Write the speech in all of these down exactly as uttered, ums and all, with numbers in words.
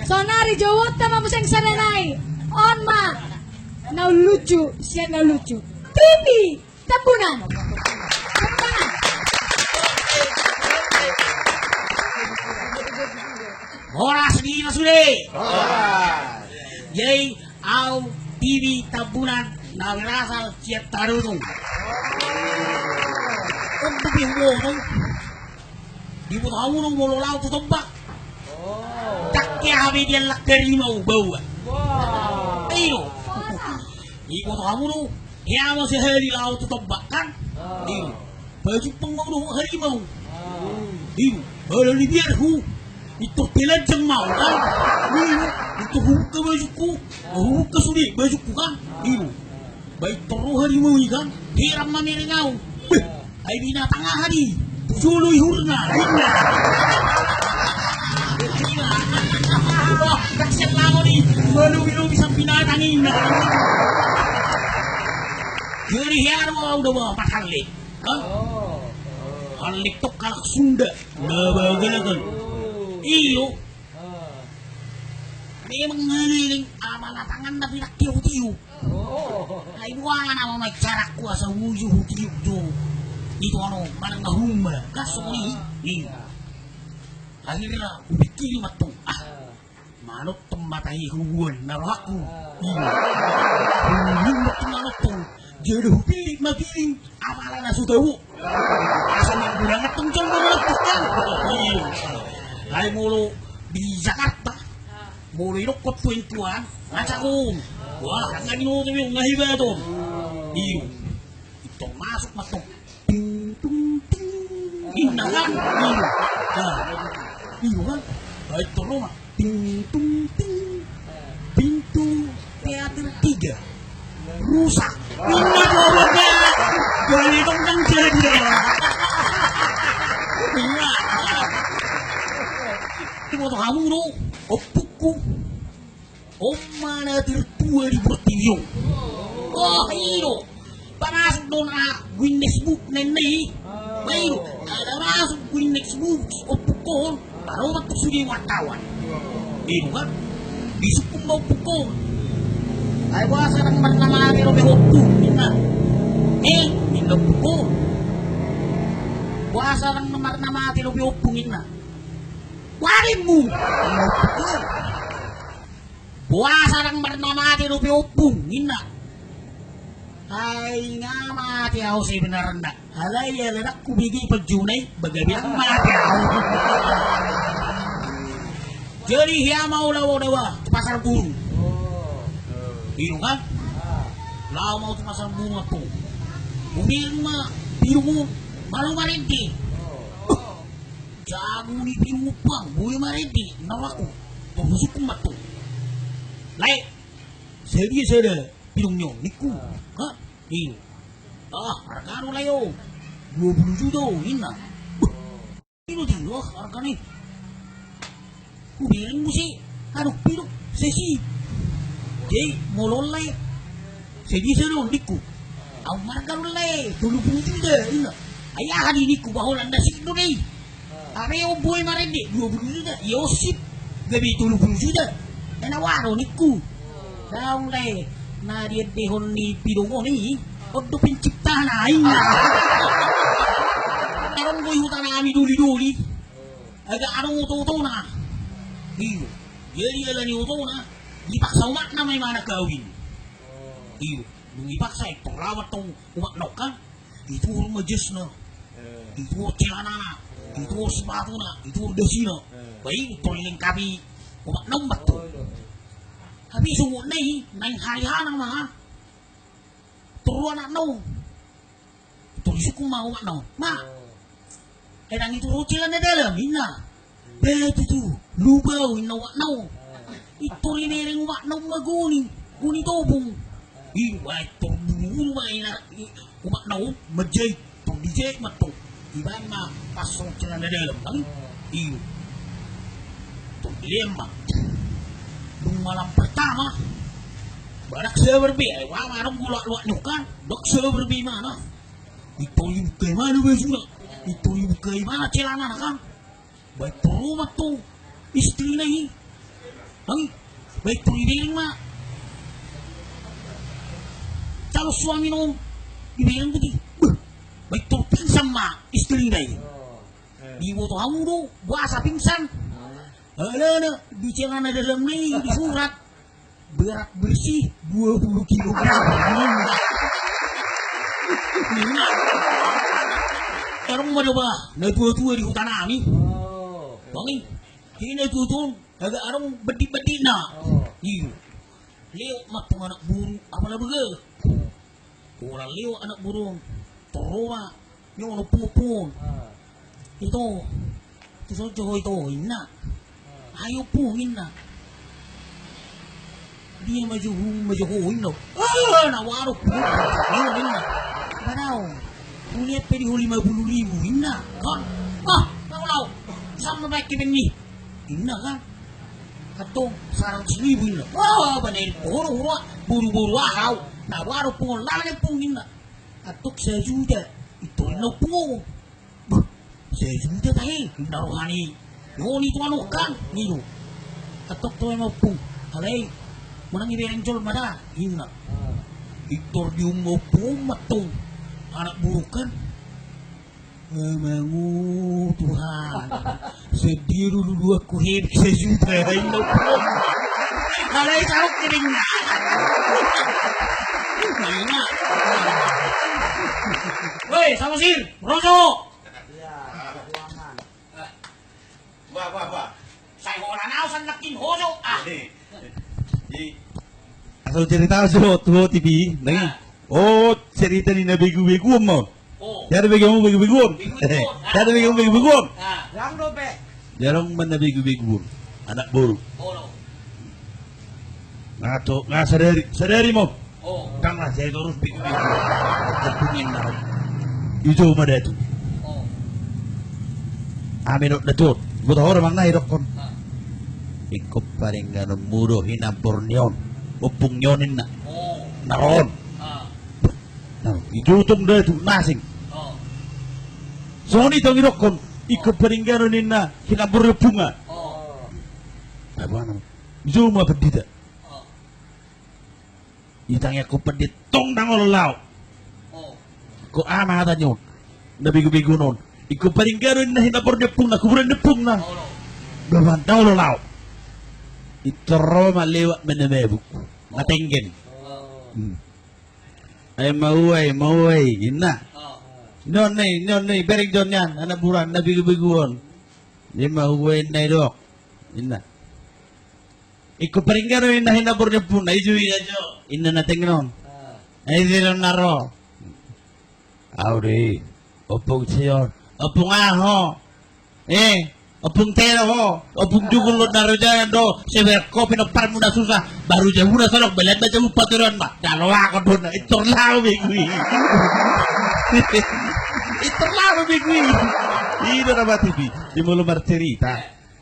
Saonari jouonta ma muse sada nai. On ma na ulucu, sian na ulucu. Pipi Tambunan. Horas di na sude. Horas. Jadi au Pipi Tambunan na berasal sian Tarutung. Untuk ibu. Diboto hamu do molo laho tu tombak. Dang hea be diallang harimau baoa. I do. Diboto hamu do hea ma sahali laho tu tombak kan. I do. Pajumpang ma dohot harimau. I do. Ala ni biarhu. Pintor telanjang ma au kan. I do. Pintor hubuka bajungku. Hubuka sude bajungku kan. I do. Baen torro harimau i kan, heran ma mereng au. Beh, ai binatang aha di? Tu jolo ihurna, ninna. Wah, dang sian laho i malobi-lobi sian binatang i, ninna. Jadi hea do au da ba, marhallek. Hah? Hallek tong halak Sunda. Na bagalakan. I do. Memang ngeleleng apala tanganna pinangtiotio. Ai boha nama ma i carangku asa uju hutiop jo. I do ano manang na humba gas songoni. Akhirna hupikiri ma tong. Ah, manot tong ma tahe hubuan na rohangku. Hubuan ma tong manot tong. Jadi hupillit ma piling. Apala na so tau. Asa manggurangan tong jolma na tong kan. Ai molo di Jakarta. Molo idokkon tu intuan, ngacak on. Wah, nga dinoto be on, nga hebat on. I do. Pintor masuk ma tong. Ting tung ting. Ninna kan. I do. I do kan. Ai torro ma. Ting tung ting. Pintu teater tiga rusak. Ninna goblok. Jadi tong dang jadi. Diboto hamu do ompungku. On ma na tertua di portibi on. Wah, i do. Pamasuk do na Guinness Book ninna i. Ba i do. Ala masuk Guinness Book ompungkon. Baru ma tong sude wartawan. I do kan. Disungkun ma ompungkon. Ai boasa dang marnamate dope ompung ninna. Eh, ninna ompungkon. Boasa dang marnamate dope ompung ninna. Warimmu. Ninna ompungkon. Boasa dang marnamate dope ompung ninna. Ai nga mate au sebenarna. Alai ala dang hubege panjouon i, ba gabe dang mate au. Jadi hea ma au laho da ba tu pasar burung. I do kan. Laho ma au tu pasar burung ma tong. Hubereng ma pidong on. Malo marende. Jago ni pidong on bang, boi marende. Ninna rohangku. Tong husungkun ma tong. Lae, sadia sada pidong ni on ningku. Hah? I do. Ah, arga do lae on. Dua pulu juta ninna. Beh, i do di, wah, argana i. Hubereng muse. Adong pidong sesi. Jadi molo on lae, sadia sada on ningku. Au marga do lae tolu pulu juta ninna. Ai aha di ningku, ba holan na sip do dei. Abe on boi marende dua pulu juta, ia on sip gabe tolu pulu juta. Ena waro ningku. Daong lae, na diendehon ni pidong on i, on do penciptana i. Adong do i huta nami doli-doli. Agak adong oto-otona. I do. Jadi ala ni otona, dipaksa omakna ma imana kawin. I do. Dung dipaksa i, torra ma tong omakna on kan. Dituhor ma jesna, dituhor celanana, dituhor sipatuna, dituhor dasina. Ba i, tor dilengkapi omakna on ma tong. Hape songon na i, naeng harihana ma. Tor ro anakna on. Tor disungkun ma omakna on. Ma, ai ndang ituhor celana dalam ninna. Be tutu, lupa au ninna omakna on. I tor dibereng omakna on ma goni, goni topung. I do, ai tor buru-buru ma ina, i, omakna on manjait, tor dijait ma tong. Dibaen ma pas songon celana dalam kan. I do. Tor dilean ma. Dung malam pertama, ba ndang sabar be, ai boha ma adong loak-loak ni on kan. Ndang sabar be imana. I tor dibuka imana bajuna. I tor dibuka imana celanana kan. Ba i tor ro ma tong istrina i. Bang, baik tu dibeling ma. Calon suami nong dibeling putih. Beh, baik tu pingsan ma istri dai. Diboto hamu do, boasa pingsan. Alana, di celana dalam ni disurat. Berat bersih dua puluh kilogram. Ninna. Adong ma do bah, na tua-tua di huta nami. Bang i, di na tua-tua, agak adong bedik-bedikna. Iyo. Lewat ma tu anak boru, apala bege. Pola lewat anak boru on, torro ma, nyono pupun. Ito, tu son jo ho ito, inna. Ayo pung, inna. Dia maju, maju ho, inna. Ah, na waro pung, inna, inna. Padao, kuliah pe di ho lima puluh ribu, inna. Kan, ah, na ulau, sama baik ke bengi. Inna kan. Antong saratus ribu inna. Wah, bane horo horo, boru boru ahau. Na baru pung on lala ni pung inna. Antong sajuta. Ito inna pung on. Beh, sajuta tahe. Inna rohani. Yo ni tuan okan. Nino. Antong tu ema pung. Alai. Menang ibereng jol mada. Inna. Itor di umma pung on ma tong. Anak boru kan. Amangu Tuhan. Sedia dulu dua ku hebik sejuta inna. Alai sauk kering. Woi, Samosir, Rojo. Bah, bah, bah. Sai holan au san nangkin hojo. Ah. Asal cerita jo tu T V nang i. Oh, cerita ni na begu-beguon ma. Oh. Jadi begu-beguon. Jadi begu-beguon. Ah. Jadi ma na begu-beguon. Anak boru. Nga to, nga sadari, sadari ma. Ndang na sai torus begu-begu. Ijo ma datu. Ami dok datu. Buta hora mang na idokkon. Ingkon paringganonmu do hinambor ni on. Ompung ni on inna. Na ro on. Na ijo tong datu nasing. Songon i tong idokkon. Ingkon paringganon inna hinambor ni ompungna. Ijo ma pandita. Itangiangkon pandita tong ndang olo lao. Ko ama hata ni on. Na begu-beguon on. Ingkon paringganon inna hinambor ni ompungna, kuburan ni ompungna. Ndang olo lao. Itor ro ma lewat ma na mabuk. Na tenggen. Ai ma uai, ma uai inna. Ni on ni, ni on ni, bereng jo nian anak boru na begu-beguon. Ni ma uai inna idok. Inna. Ingkon paringganon inna hinambor ni ompungna, ijo i ajo. Inna na tenggen on. Ai ise do na ro. Au do i. Ompung Sion. Ompung aha ho? Eh, ompung Tero ho. Ompung Jugul do na ro jalan do. Sebelah kopi no parmu na susah. Baru jabuna sonok belian baca lupa turun ma. Jalo ako do na. Itor lao begu i. Itor lao begu i. Ido na ba T V. Di molo marcerita.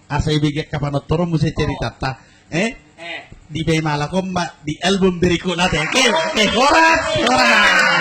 Asa ibege angka panontononmu sai ceritanta. Eh? Di Baimalak on ma di album berikutna te. Oke, oke, horas, horas.